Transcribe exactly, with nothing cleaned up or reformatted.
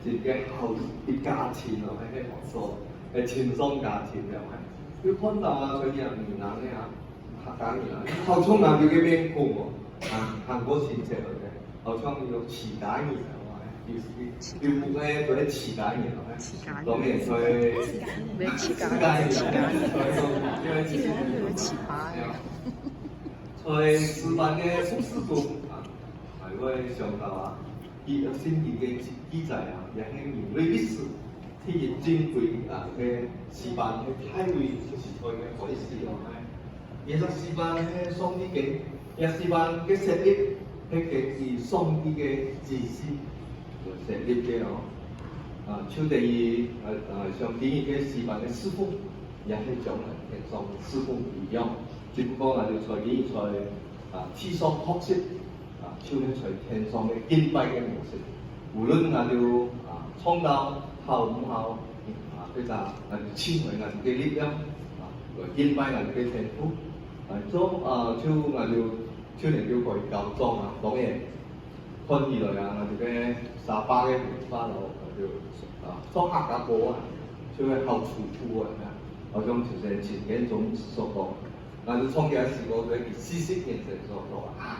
一个好一家庭哦，还系好说，个亲商家庭了，还有看到啊，所以啊，閩南个啊，客家人啊，好像啊，有个面孔哦，啊，韩国亲切个，好像有自家人啊，有有有个都系自家人啊，当然所以没自家自家人，自家人，所以说因为其实自家人。在诗班个复试中啊，还会想到啊，佢圣经个记记载啊，也系人类历史第一珍贵啊个诗班个大卫时代个开始哦，也是诗班个上帝个，也诗班个设立，系个以上帝个指示来设立个哦。啊，就等于呃呃，像今日个诗班个侍奉，也系将来天上侍奉一样。只不过啊，就在今日在啊地上学习。 啊，就系在天上个敬拜个模式。无论啊就啊创造好毋好，啊，或者啊就尽为啊个力量，啊，来敬拜啊个天父。啊，做啊就啊就就能够可以搞装啊，当然看起来啊，啊就个沙发个文化咯，啊就啊做客家歌啊，就会好舒服啊，好像就是前天中所讲，啊就创起来时候个四十年前所讲啊。